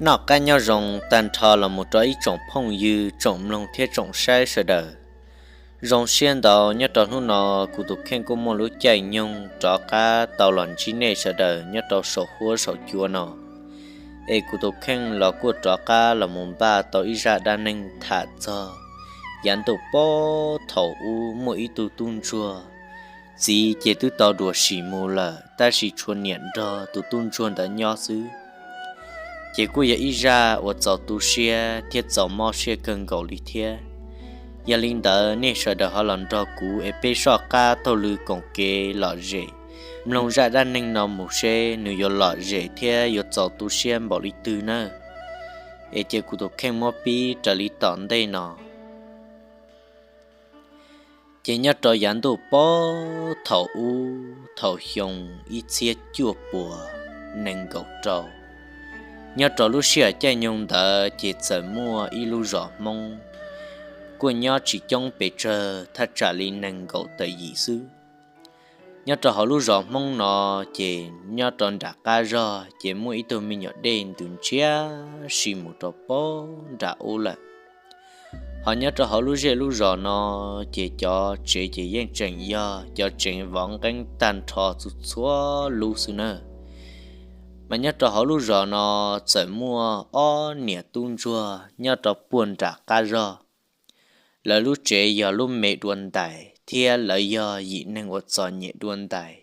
Noj qab nyob zoo tag nrho los mus rau ib tsoom phooj ywg, tsoom mloog thiab tsoom saib sawv daws. Zoo siab ntau, nyob rau hnub no kuv tus kheej kuj muaj lub caij nyoog rov qab tau los ntsib nej sawv daws nyob rau saum huab saum cua no. Es kuv tus kheej los kuj rov qab los mus npaj tau ib zaj dab neeg tham txog yav ntuj pob thaum ub muaj ib tug tub ntsuag, txiv ces twb tau dua sim mus lawm, tab sis tshuav niam nrog tus tub ntsuag ntawd nyob xwb. Ces kuj yog ib zaj uas txaus tu siab thiab txaus mob siab kawg nkaus li thiab. Yog li ntawd nej sawv daws ho los nrog kuv es peb soj qab taug lw koom kev lom zem mloog zaj dab neeg no mus seb nws yuav lom zem thiab yuav txaus tu siab npaum li twg nawb. Es cia kuv tus kheej muab pib raws li tom ntej no. Ces nyob rau yav ntuj pob thaum ub, thaum xyoo ib txhiab cuaj puas nees nkaum rau, nyob rau lub sij hawm caij nyoog ntawd ces txawm muaj ib lub zos Hmoob kuj nyob tsis coob pes tsawg, thaj tsam li nees nkaum tawm yim xwb. Nyob rau hauv lub zos Hmoob no, ces nyob rau nram qab zog ces muaj ib tug me nyuam dej ntws ntsiab si mus rau pob nram ub lawm. Ho nyob rau hauv lub zej lub zos no, ces cov tsev ces yeej tseem yog cov tsev vov nqeeb tag nrho txhua txhua lub xwb na. Mas nyob rau hauv lub zos no txawm muaj ob niam tub ntsuag nyob rau puag nram qab zog. Lawv lub tsev yog lub me dua ntais thiab lawv yog yim neeg uas txom nyem dua ntais,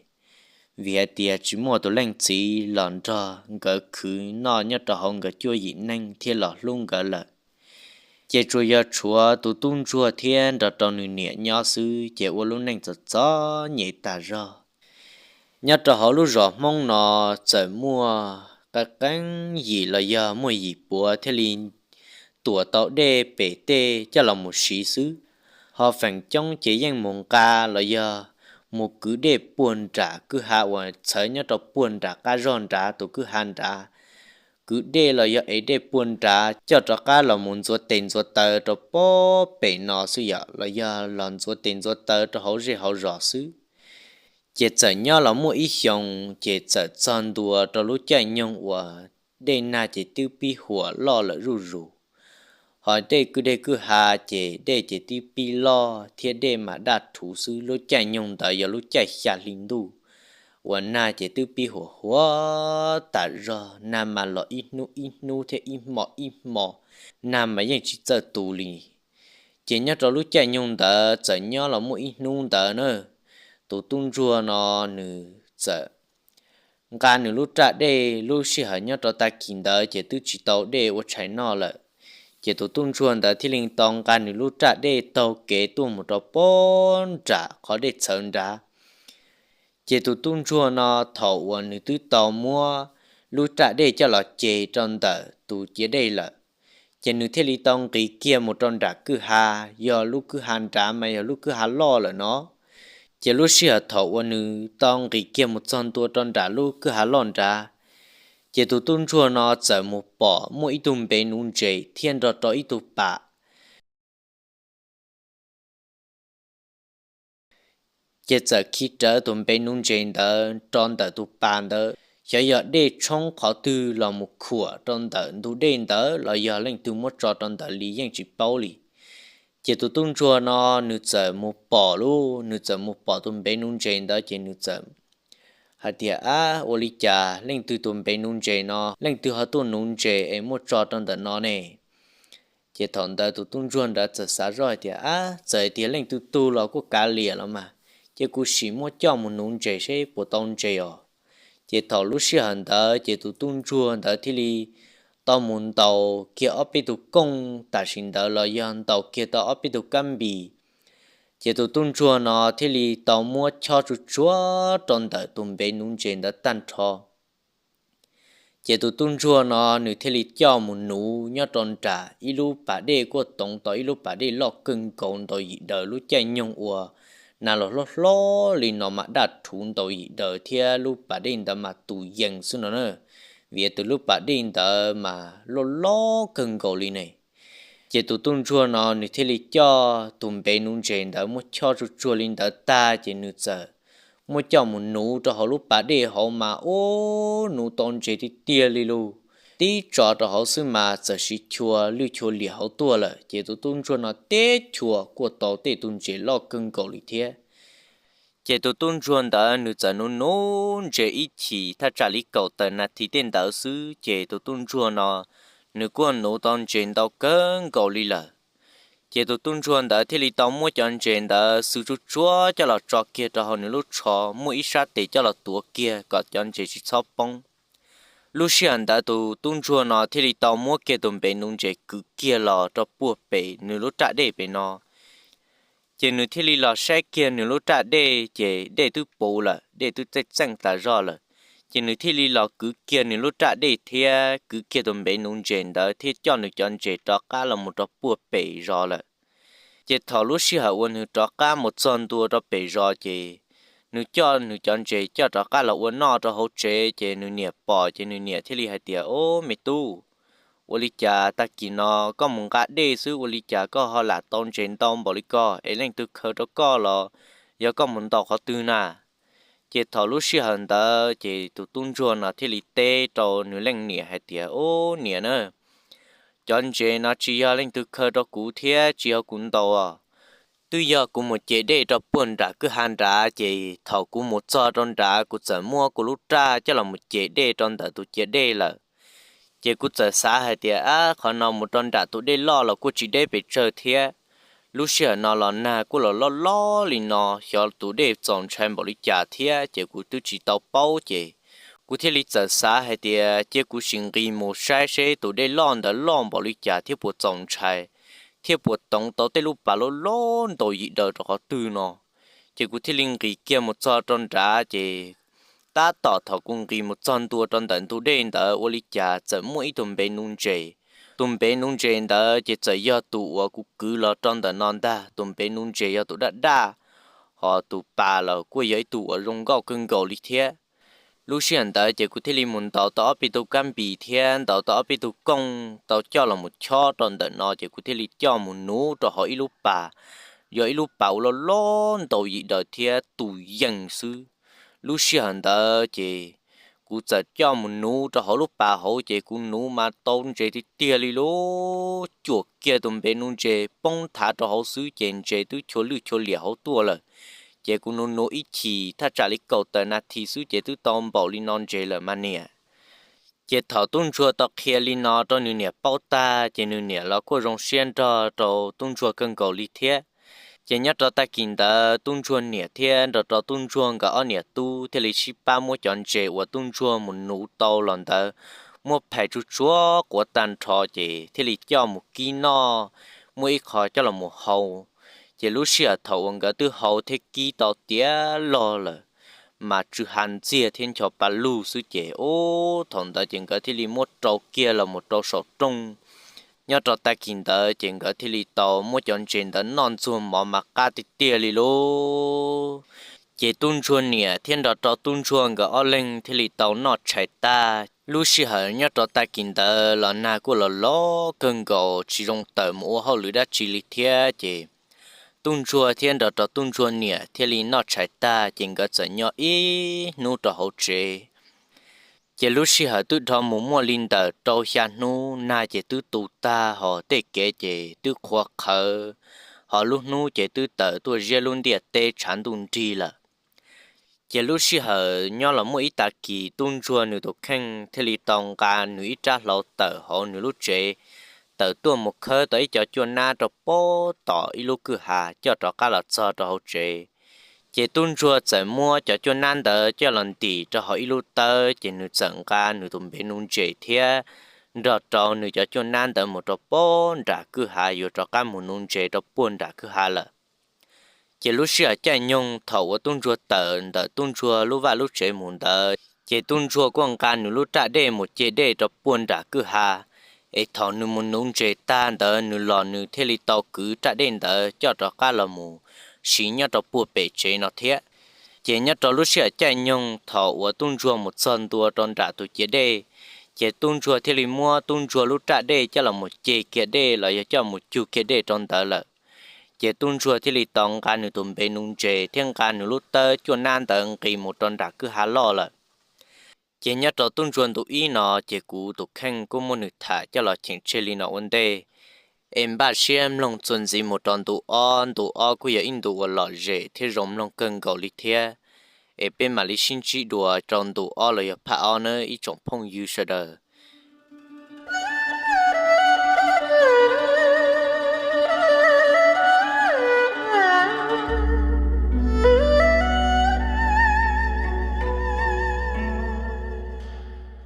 vim hais tias tsis muaj tus leej txiv los nrog nkawd khwv noj nyob rau hauv nkawd cuaj yim neeg thiab los hlub nkawd lawm. Ces tsuas yog tshuav tus tub ntsuag thiab nrog rau nws niam nyob xwb, ces ua lub neej txom txom nyem tas zog. Nyob rau hauv lub zos Hmoob no txawm muaj qee qee yim los yog muaj yim puav thiaj li tuam tau dej pem tej coj los mus siv xwb. Ho feem coob ces yeej mus nqa los yog mus kwv dej puag nram kwj ha uas txhawv nyob rau puag nram qab zog nrad tus kwj ha nrad, kwv dej los yog ev dej puag nrad coj rov qab los mus ntxuav tes ntxuav taw rau pob pem no xwb yom, los yog los ntxuav tes ntxuav taw rau hauv zej hauv zos xwb. Ces txawm nyob los muaj ib xyoos, ces txawm txog ntua rau lub caij nyoog uas dej nag ces twb pib huam loj lawm zuj zus. Ho dej kwj dej kwj ha ces dej ces twb pib loj thiab dej mas daj rhuv xwb. Lub caij nyoog ntawd yog lub caij xya hli ntuj uas nag ces twb pib huam huam tas zog, nag mas los ib hnub ib hnub thiab ib hmo ib hmo, nag mas yeej tsis txawj tu li. Ces nyob rau lub caij nyoog ntawd txawm nyob los muaj ib hnub ntawd na, tus tub ntsuag no nws txawm nqa nws lub raj dej, lub sij hawm nyob rau tag kis ntawd ces twb tsis tau dej ua tshais noj lawm. Ces tus tub ntsuag ntawd thiaj li tau nqa nws lub raj dej taug kev tuaj mus rau pob nram qhov dej txhawv nrad. Ces tus tub ntsuag no thaum uas nws twb tau muab lub raj dej coj los ceg rau ntawm tus ciav dej lawm, ces nws thiaj li tau nqis kiag mus rau nram kwj ha, yog lub kwj ha nrad mas yog lub kwj ha loj lawm no. Ces lub sij hawm thaum uas nws tau nqis kiag mus txog ntua rau nram lub kwj ha loj nrad, ces tus tub ntsuag no txawm mus pom muaj ib tug npev nuv ntses thiab nrog rau ib tug pas. Ces txawm khi rawv tus npev nuv ntses ntawd rau ntawm tus pas ntawd, xyov yog dej tshoob qhov twg los mus khuam rau ntawm ntug dej ntawd los yog leej twg muab tso rau ntawd li yeej tsis paub li. Ces tus tub ntsuag no nws txawm mus pom lub, nws txawm mus pom tus npev nuv ntses ntawd ces nws txawm hais tias, Ab, ua li cas leej twg tus npev nuv ntses no, leej twg ho tuaj nuv ntses es muaj tso rau ntawm no ne? Ces thaum ntawd tus tub ntsuag ntawd txawm xav zoj hais tias, Ab, txawm hais tias leej twg tug los kuj kav liam los mas, ces kuv sim muab coj mus nuv ntses seb puas tau ntses os. Ces thaum lub sij hawm ntawd ces tus tub ntsuag ntawd thiaj li tau mus ntaus kiag ob peb tug kooj tam sim ntawd los yog ntaus kiag tau ob peb tug kab npis. Ces tus tub ntsuag no thiaj li tau muab chob tsuag tsuag rau ntawm tus npev nuv ntses ntawd tag nrho. Ces tus tub ntsuag no nws thiaj li coj mus nuv nyob rau nram ib lub pas dej kuj toov tau ib lub pas dej loj kawg nkaus ntau yim daws. Lub caij nyoog uas nag los hlob hlob li no mas daj rhuv ntau yim daws thiab lub pas dej ntawd mas tus yees xwb no na, vim tus lub pas dej ntawd mas loj loj kawg nkaus li ne. Ces tus tub ntsuag no nws thiaj li coj tus npev nuv ntses ntawd muab chob tsuag tsuag li ntawd tag ces nws txawm muab coj mus nuv rau hauv lub pas dej hauv mas ub, nuv tau ntses tiag tiag li lauj. tib tso rau hauv xwb mas txawm siv chua lwj chua liam hauv tuaj lawm. Ces tus tub ntsuag no teb chua kuaj tau tej tug ntses loj kawg nkaus li thiab. Ces tus tub ntsuag ntawd nws txawm nuv nuv ntses ib chim thaj tsam li kaum tawm nas this tej ntawd xwb, ces tus tub ntsuag no nws kuaj nuv tau ntses ntau kawg nkaus li lawm. Ces tus tub ntsuag ntawd thiaj li tau muab cov ntses ntawd xwb tsuj tsuab coj los tso kiag rau hauv nws lub tsho, muaj ib sab tes coj los tuav kiag kom cov ntses tsis txhob poob. Lub sij hawm ntawd tus tub ntsuag no thiaj li tau muab kiag tus npev nuv ntses kwv kiag los rau puag pem nws lub raj dej pem no. Ces nws thiaj li los saib kiag nws lub raj dej, ces dej twb puv lawm, dej twb txeej txeej tas zog lawm. Ces nws thiaj li los kwv kiag nws lub raj dej thiab kwv kiag tus npev nuv ntses ntawd thiab coj nws cov ntses rov qab los mus rau puag pem zos lawm. Ces thaum lub sij hawm uas nws rov qab mus txog ntua rau pem zos, ces nws coj nws cov ntses coj rov qab los ua noj rau hauv tsev, ces nws niam pom, ces nws niam thiaj li hais tias, Ob, me tub, ua li cas tag kis no koj mus nqa dej xwb, ua li cas koj ho lam tau ntses ntau npaum li ko, es leej twg khaws rau koj los yog koj mus ntaus qhov twg na? Ces thaum lub sij hawm ntawd ces tus tub ntsuag no thiaj li teb rau nws leej niam hais tias, Ob, niam na, cov ntses no tsis yog leej twg khaws rau kuv thiab tsis yog kuv ntaus. Twb yog kuv mus ce dej rau puag nram kwj ha nrad, ces thaum kuv mus txog rau nrad kuv txawm muab kuv lub raj coj los mus ce dej rau ntawm tus ciav dej lawm. Ces kuv txawm xav hais tias, Ab, qhov no mus rau nram tus dej loj los kuj tsis deb pes tsawg thiab. Lub sij hawm no los nag kuj los loj loj li no, xyov tus dej txaus ntshai npaum li cas thiab, ces kuv twb tsis tau paub, ces kuv thiaj li txawm xav hais tias cia kuv sim nqis mus saib seb tus dej loj ntawd loj npaum li cas thiab puas txaus ntshai, thiab puas toov tau tej lub pas loj loj ntaus yim daws rau qhov twg no. Ces kuv thiaj li nqis kiag mus txog rau nrad, ces tab tom thaum kuv nqis mus txog ntua rau ntawm ntug dej ntawd, ua li cas txawm muaj ib tug npev nuv ntses. Tus npev nuv ntses ntawd ces txawm yog tus uas kuv kwv los rau ntawm no ntag. Tus npev nuv ntses yog tus daj daj, ho tus pas los kuj yog ib tug uas zoo nkauj kawg nkaus li thiab. Lub sij hawm ntawd ces kuv thiaj li mus ntaus tau ob peb tug kab npis thiab ntaus tau ob peb tug kooj tau coj los mus chob rau ntawm no, ces kuv thiaj li coj mus nuv rau hauv ib lub pas, yog ib lub pas uas loj loj ntaus yim daws thiab tus yees xwb. Lub sij hawm ntawd ces kuv txawm coj mus nuv rau hauv lub pas hauv, ces kuv nuv mas tau ntses tiag tiag li lub cuam kiag tus npev nuv ntses poob thav rau hauv xwb, ces ntses twb chua lwj chua liam hauv tuaj lawm. Ces kuv nuv nuv ib chim thaj tsam li kaum tawm nas this xwb ces twb tau npaum li no ntses lawm mas niam. Ces thaum tub ntsuag tau qhia li no rau nws niam paub tag, ces nws niam los kuj zoo siab nrog rau tub ntsuag kawg nkaus li thiab. Ces nyob rau tag kis ntawd tub ntsuag niam thiab nrog rau tub ntsuag nkawd ob niam tub thiaj li sib pab muab cov ntses uas tub ntsuag mus nuv tau los ntawd, muab phais tsuj tsuab quav tag nrho ces thiaj li coj mus kib noj, muaj ib qho coj los mus hau. Ces lub sij hawm thaum uas nkawd twb hau thiab kib tau tiav log lawm, mas tsw ha ntxiag thiab ncho pa lug xwb ces ub thaum ntawd ces nkawd thiaj li muab rau kiag los mus rau saum rooj. Nyob rau tag kis ntawd ces nkawd thiaj li tau muab cov ntses ntawd noj ntxuag mov mas qab tiag tiag li lub. Ces tub ntsuag niam thiab nrog rau tub ntsuag nkawd ob leeg thiaj li tau noj tshais tag. Lub sij hawm nyob rau tag kis ntawd los nag kuj los los kawg nkaus tsis zoo tawm mus ua hauj lwm dab tsi li thiab ces tub ntsuag thiab nrog rau tub ntsuag niam thiaj li noj tshais tag ces nkawd txawm nyob ib hnub rau hauv tsev. Ces lub sij hawm twb dhau mus muaj li ntawm rau xya hnub, nag ces twb tu tag hos tej kev ces twb qhuav qhawv, hos lub hnub ces twb tawm tuaj ziab lub ntiaj teb tshav ntuj nrig lawm. Ces lub sij hawm nyob los muaj ib tag kis tub ntsuag nws tus kheej thiaj li tau nqa nws ib rab hlau tawm hauv nws lub tsev, tawm tuaj mus khawb tau ib co cuaj nab rau pob tom ib lub kwj ha coj rov qab los txog rau hauv tsev. Ces tub ntsuag txawm muab cov cuaj nab ntawd coj los ntim rau hauv ib lub tawb, ces nws txawm nqa nws tus npev nuv ntses thiab nrog rau nws cov cuaj nab ntawd mus rau pob nram kwj ha yuav rov qab mus nuv ntses rau puag nram kwj ha lawm. Ces lub sij hawm caij nyoog thaum uas tub ntsuag tawm ntawm tub ntsuag lub vaj lub tsev mus ntawd, ces tub ntsuag kuj nqa nws lub raj dej mus ce dej rau puag nram kwj ha. Es thaum nws mus nuv ntses tag ntawd nws los nws thiaj li tau kwv raj dej ntawd coj rov qab los mus siv nyob rau puag pem tsev no thiab. Ces nyob rau lub sij hawm caij nyoog thaum uas tub ntsuag mus txog ntua rau nram tus ciav dej, ces tub ntsuag thiaj li muab tub ntsuag lub raj dej coj los mus ce kiag dej los yog coj mus cug kiag dej rau ntawd lawm. Ces tub ntsuag thiaj li tau nqa nws tus npev nuv ntses thiab nqa nws lub tawb cuaj nab ntawd nqis mus rau nram kwj ha loj lawm. Ces nyob rau tub ntsuag ntu ib no ces kuv tus kheej kuj muaj nws tham coj los cheem tseg li no ua ntej. Es npaj siab mloog txuas ntxiv mus rau ntu ob, ntu ob kuj yog ib ntu uas lom zem thiab zoo mloog kawg nkaus li thiab. Es peb mam li sib ntsib dua rau ntu ob los yog phaj ob nawb ib tsoom phooj ywg sawv daws.